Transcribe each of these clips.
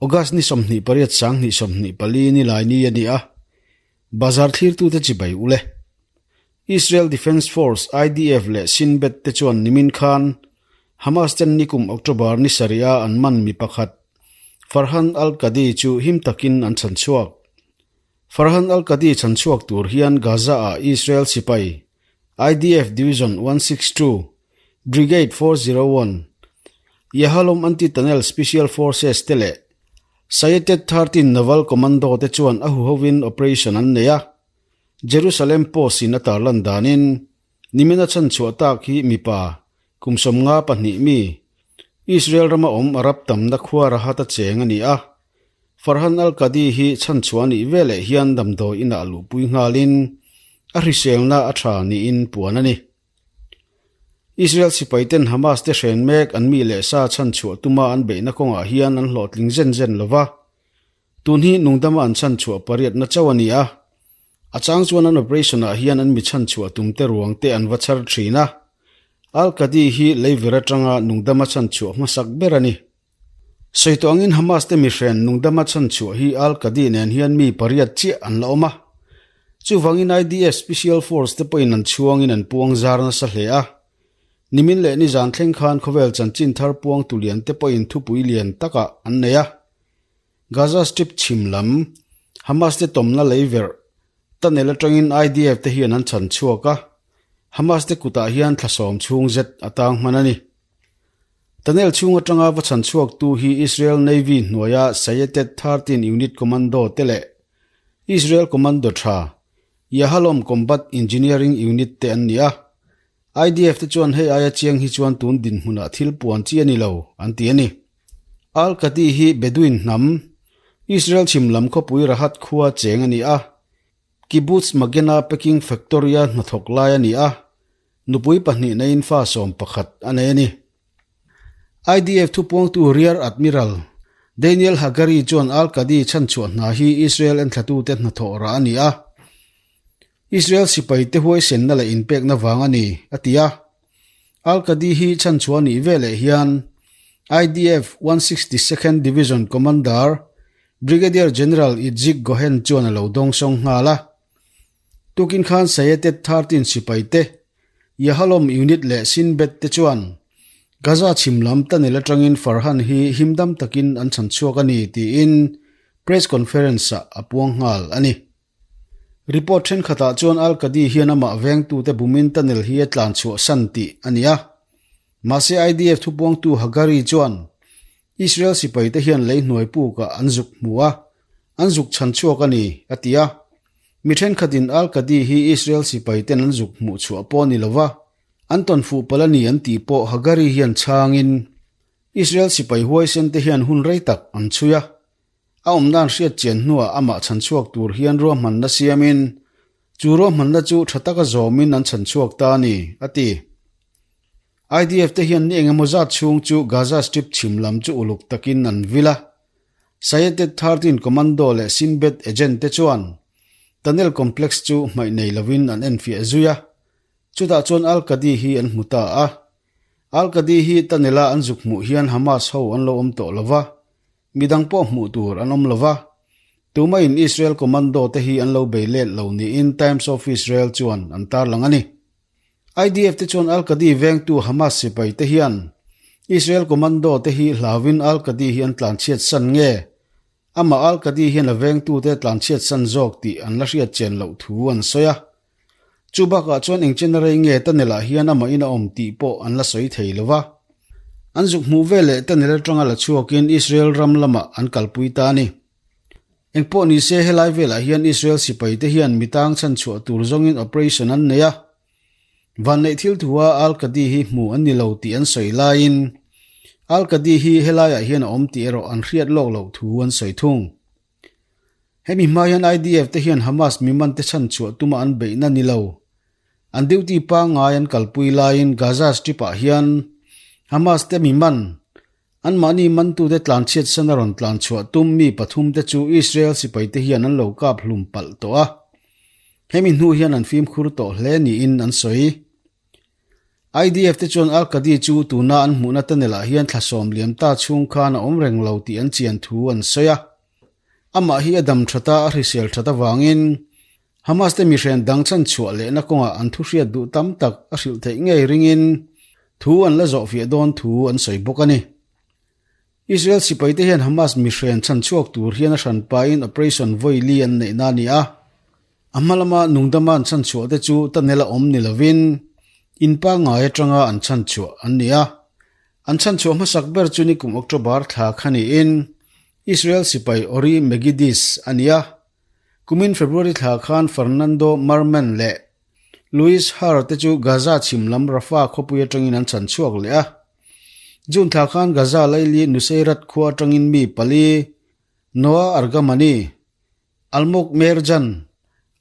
August ni 28 sang 24 ni lai ni a ni a, bazar thlirtute chibai u le. Israel Defense Force, IDF, leh Shin Bet te chuan nimin khan Hamas ten nikum October ni sarih a an man mi pakhat, Farhan al-Qadi chu him takin an chhan chhuak. Farhan al-Qadi chhan chhuak tur hian Gaza-ah Israel sipai, IDF Division 162, Brigade 401, Yahalom Anti-Tunnel Special Forces te leh Sayetet 13 Naval Commando te chuan a huhovin operation an nei a. Jerusalem Post in a tarlan danin, nimina chhanchhuah tak hi mipa, kum 52 mi, Israel rama awm Arab tamna khua Rahat a cheng a ni a. Farhan al-Qadi hi chhanchhuah nih veleh hian damdawi inah luhpui nghalin a hriselna a tha niin puan a ni. Israel sipaiten Hamas te hren mek an mi leh sa chhanchhuah tuma an beihna kawngah hian an hlawhtling zen zen lo va. Tun hi nungdama an chhanchhuah pariatna chauh a ni a. A chang chuan an operation ah hian an mi chhanchhuah tum te ruang te an va chhar thin a. Al-Qadi hi leiver atanga nungdama chhanchhuah hmasak ber a ni. Sawi tawh angin Hamas te mihren nungdama chhanchhuah hi Al-Qadi nen hian mi pariat chiah an la awm a. Chuvangin IDF Special Force te pawhin an chhuangin an puang zar nasa hle a. Nimin leh nizan thleng khan khawvel chanchin thar puang tu lian te pawhin thupui lian takah an nei a. Gaza Strip chhim lam, Hamas te tawmna lei verh, tunnel atangin IDF te hian an chhan chhuak a, Hamas te kutah hian thla sawm chhung zet a tang hman a ni. Tunnel chhung atanga va chhan chhuak tu hi Israel Navy hnuaia Sayetet 13 Unit Commando te leh Israel Commando tha, Yahalom Combat Engineering Unit te an ni a. IDF te chuan hei aia chiang hi chuan tun dinhmunah thil puan chi a ni lo, an ti a ni. Al-Qadi hi Bedouin hnam, Israel chhim lam khawpui Rahat khua cheng a ni a, Kibbutz Magena Packing Factory-a hnathawk lai a ni a, nupui pahnih neiin fa 11 a nei a ni. IDF thupuangtu Rear Admiral Daniel Hagari chuan Al-Qadi chhanchhuah hna hi Israel enthlatute hnathawh rah a ni a, Israel sipaite huaisenna leh inpekna vang a ni, a ti a. Al-Qadi hi chhanchhuah nih veleh hian IDF 162nd Division Commander Brigadier General Itzik Gohen chuan a lo dawngsawng nghal a. Tukin khan Sayetet 13 sipaite, Yahalom Unit leh Shin Bet te chuan Gaza chhim lam tunnel atangin Farhan hi himdam takin an chhanchhuak a ni tiin press conference-ah a puang nghal a ni. Report thenkhatah chuan Al-Qadi hian amah vengtute bumin tunnel hi a tlan chhuah san tih a ni a. Mahse IDF thupuangtu Hagari chuan Israel sipaite hian lei hnuai pukah an zuk hmu a, an zuk chhan chhuak a ni, a ti a. Mi thenkhatin Al-Qadi hi Israel sipaiten an zuk hmuh chhuah pawh a ni lova, an tawn fuh palh a ni an tih pawh Hagari hian chhangin Israel sipai huaisen te hian hun rei tak an chhui a. A awm dan hriat chian hnuah amah chhan chhuak tur hian ruahmanna siamin, chu ruahmanna chu tha taka zawmin an chhan chhuak ta a ni, a ti. IDF te hian ni engemaw zat chhung chu Gaza Strip chhim lam chu uluk takin an vil a. Sayetet 13 Commando leh Shin Bet agent te chuan tunnel complex chu hmaih nei lovin an enfiah zui a, chutah chuan Al-Qadi hi an hmu ta a. Al-Qadi hi tunnel-a an zuk hmuh hian Hamas ho an lo awm tawh lova, Midang pawh hmuh tur an awm lo va, tumahin Israel commando te hi an lo bei let lo niin Times of Israel chuan an tarlang a ni. IDF te chuan Al-Qadi vengtu Hamas sipai te hian Israel commando te hi hlauin Al-Qadi hi an tlanchhiat san nge, amah Al-Qadi hian a vengtu te tlanchhiat san zawk tih an la hriat chian loh thu an sawi a. Chu bakah chuan eng chen rei nge tunnel-ah hian amahin a awm tih pawh an la sawi thei lo va. An zuk hmuh veleh tunnel atanga la chhuakin Israel ram lamah an kalpui ta a ni. Engpawh ni se helai velah hian Israel sipaite hian mi tang chhanchhuah tur zawngin operation an nei a. Vanneih thil thua Al-Qadi hi hmu an ni lo tih an sawi laiin Al-Qadi hi helaiah hian a awm tih erawh an hriat lawk loh thu an sawi thung. Hemi hma hian IDF te hian Hamas miman te chhanchhuah tuma an beihna ni lo. An duty pangngai an kalpui laiin Gaza Strip ah hian Hamas te miman, anmahni mantute tlanchhiat sana rawn tlanchhuah tum mi pathum te chu Israel sipai te hian an lo kap hlum palh tawh a. Hemi hnu hian an fimkhur tawh hle niin an sawi. IDF te chuan Al-Qadi chu tuna an hmuhna tunnel-ah hian thla sawm liam ta chhung khan a awm reng lo tih an chian thu an sawi a. Amah hi a dam that a, a hrisel that avangin Hamas te mihren dang chhan chhuah lehna kawngah an thu hriat duh tam tak a hrilh theih ngei ringin thu an la zawhfiah dawn thu an sawi bawk a ni. Israel sipaite hian Hamas mihren chhan chhuak tur hian a hranpain Operation Vawi-li an neihna a ni a. A hma lama nungdama an chhan chhuah te chu tunnel a awm ni lovin in pangngai atanga an chhan chhuah an ni a. An chhan chhuah hmasak ber chu nikum October thla kha niin Israel sipai Ori Megidis a ni a. Kumin February thla khan Fernando Marman leh Luis Har te chu Gaza chhim lam Rafah khawpui atangin an chhan chhuak leh a. June thla khan Gaza laili Nuseirat khua atangin mi pali, Noa Argamani, Almog Merjan,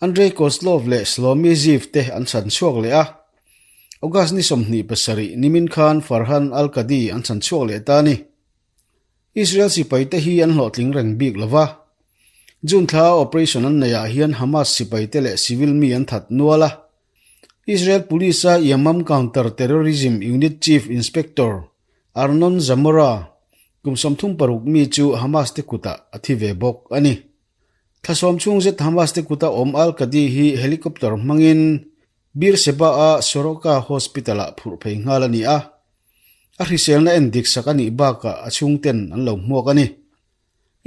Andrei Kozlov leh Shlomi Ziv te an chhan chhuak leh a. August ni 27 nimin khan Farhan al-Qadi an chhan chhuak leh ta a ni. Israel sipaite hi an hlawhtling reng bik lo va. June thla a operation an neihah hian Hamas sipaite leh civil mi an that nual a. Israel Police a Yamam Counter Terrorism Unit Chief Inspector Arnon Zamora Kum 36 mi chu Hamas te kutah a thi ve bawk a ni. Thla sawm chhung zet Hamas te kuta awm Al-Qadi hi helicopter hmangin Beersheba-a Soroka Hospital-ah phurh phei nghal a ni a. A hriselna en dik sak a nih bakah a chhungten an lo hmuak a ni.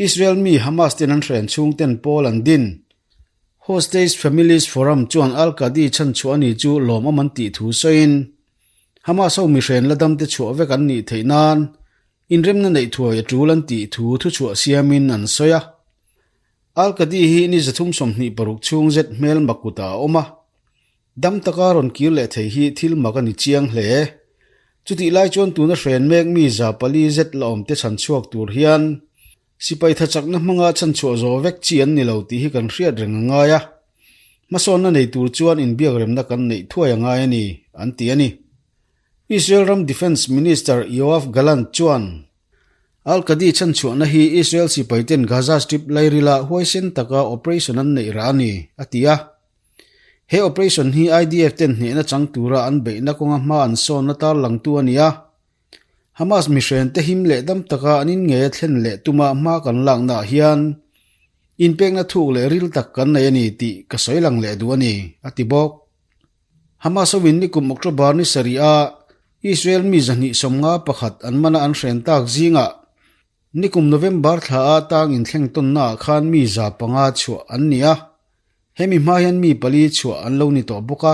Israel mi Hamas ten an hren chhungten pawl an din. Hostage Families Forum chuan Al-Qadi chhanchhuah a ni chu lawmawm an tih thu sawiin, Hamas ho mihren la damte chhuah vek an nih theih nan inremna neih thuai a tul an tih thu thuchhuah siamin an sawi a. Al-Qadi hi ni 326 chhung zet hmel makutah a awm a. Dam taka rawn kir leh thei hi thil mak a ni chiang hle. Chutih lai chuan tuna hren mek mi 400 zet la awmte chhan chhuak tur hian Sipai thachakna hmanga chhanchhuah zawh vek chi an ni lo tih hi kan hriat reng a ngai a, hmasawnna nei tur chuan inbiakremna kan neih thuai a ngai a ni, an ti a ni. Israel ram Defence Minister Yoav Gallant chuan, Al-Qadi chhanchhuahna hi Israel sipaiten Gaza Strip lairila huaisen taka operation an neih rah a ni, a ti a. He operation hi IDF ten hnehna chang tura an beihna kawnga hma an sawnna tarlangtu a ni a. Hamas mihrente him leh dam taka an in ngei a thlen leh tuma hma kan laknaah hian inpekna thuk leh ril tak kan nei a ni tih ka sawi lang leh duh a ni, a ti bawk. Hamas hoin nikum October ni sarih a Israel mi 251 an mana an hren tak zingah nikum November thla a tang inthleng tawnnaah khan mi 500 chhuah an ni a, hemi hma hian mi pali chhuah an lo ni tawh bawk a.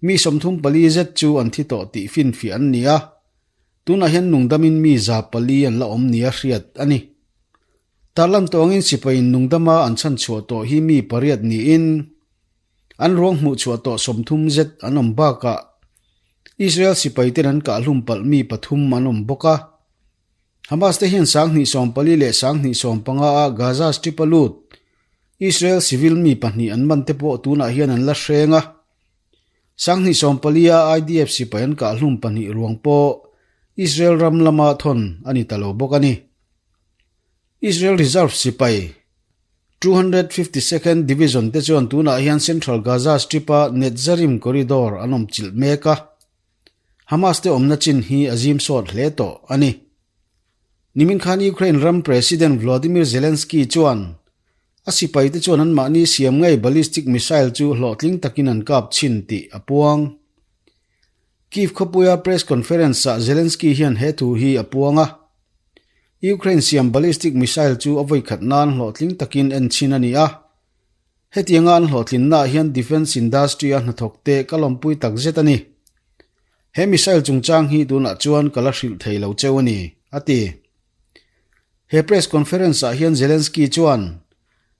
Mi 34 zet chu an thi tawh tih finfiah an ni a, tunah hian nungdamin mi 400 an la awm nia hriat a ni. Tarlan tawngin sipaiin nungdama an chhanchhuah tawh hi mi pariat niin an ruang hmuhchhuah tawh 30 zet an awm bakah Israel sipaiten an kahhlum palh mi pathum an awm bawk a. Hamas te hian 2014 leh 2015 a Gaza Strip a lut Israel civil mi pahnih an man te pawh tunah hian an la hreng a. 2014 a IDF sipai an kahhlum pahnih ruang pawh Israel ram lama thawn a ni ta lo bawk a ni. Israel Reserve sipai 252nd Division te chuan tunah hian Central Gaza Strip a Netzarim Corridor an awm chilh mek a. Hamas te awmna chin hi a zim sawt hle tawh a ni. Nimin khan Ukraine ram President Volodymyr Zelensky chuan a sipaite chuan anmahni siam ngei ballistic missile chu hlawhtling takin an kap chhin tih a puang. Kyiv khawpuia press conference-ah Zelensky hian he thu hi a puang a. Ukraine siam ballistic missile chu a vawikhat nan hlawhtling takin en chhin a ni a. Hetianga an hlawhtlinnaah hian defence industry-a hnathawkte ka lawmpui tak zet a ni. He missile chungchang hi tunah chuan ka la hrilh thei lo cheu a ni, a ti. He press conference-ah hian Zelensky chuan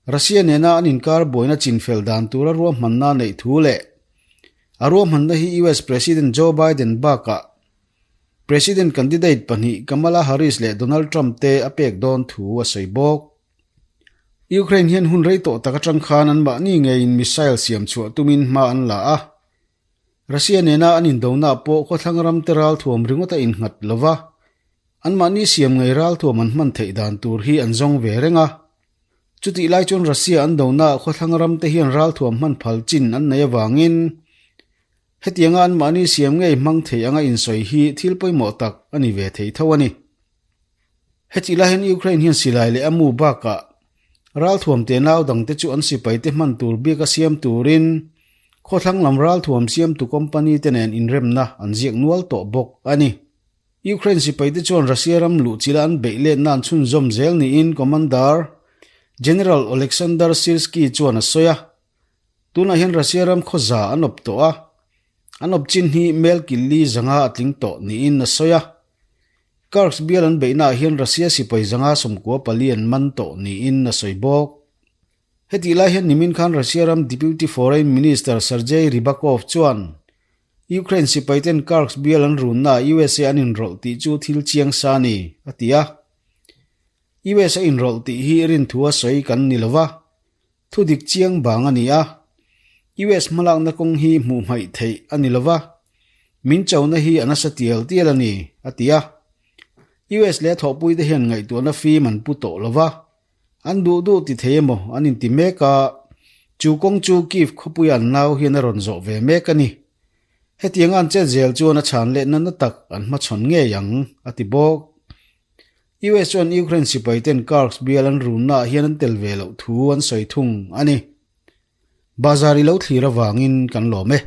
Russia nena an inkar buaina chinfel dan tura ruahmanna neih thu leh a ruahmanna hi US President Joe Biden bakah President candidate pahnih Kamala Harris leh Donald Trump te a pek dawn thu a sawi bawk. Ukraine hian hun rei tawh tak atang khan anmahni ngeiin missile siam chhuah tumin hma an la a. Russia nena an indonaah pawh khawthlang ram te ralthuam ringawt a innghat lo va, anmahni siam ngei ralthuam an hman theih dan tur hi an zawng ve reng a. Chutih lai chuan Russia an donaah khawthlang ram te hian ralthuam hman phal chin an nei avangin. Hetianga anmahni siam ngei hmang thei anga insawi hi thil pawimawh tak a ni ve thei tho a ni. Hetih lai hian Ukraine hian silai leh a mu bakah ralthuam tenau dangte chu an sipaite hman tur bika siam turin khawthlang lam ralthuam siamtu company te nen inremna an ziak nual tawh bawk a ni. Ukraine sipaite chuan Russia ram luhchilh a an beih letna an chhunzawm zel niin Commander General Oleksandr Syrskyi chuan a sawi a. Tunah hian Russia ram khawza an awp tawh a, an awp chin hi mel killi zanga a tling tawh niin a sawi a. Kursk bial an beihnaah hian Russia sipai zanga 14 an man tawh niin a sawi bawk. Hetih lai hian nimin khan Russia ram Deputy Foreign Minister Sergei Rybakov chuan Ukraine sipaiten Kursk bial an runnaah USA an inrawlh tih chu thil chiang sa a ni, a ti a. US a inrawlh tih hi rinthua sawi kan ni lo va, Thu dik chiang bang a ni a, US hmalakna kawng hi hmuh hmaih theih a ni lova, min chona hi a nasa tial tial a ni, a ti a. US leh a thawhpuite hian ngaihtuahna fim an pu tawh lova, an duh duh ti thei emaw an inti mek a, chu kawng chu Kyiv khawpuia an nau hian a rawn zawh ve mek a ni. Hetianga an chet zel chuan a chhan leh nana tak an hmachhawn ngei ang, a ti bawk. US chuan Ukraine sipaiten Kursk bial an runnaah hian an tel ve loh thu an sawi thung a ni. Bazar i lo thlir avangin kan lawm e.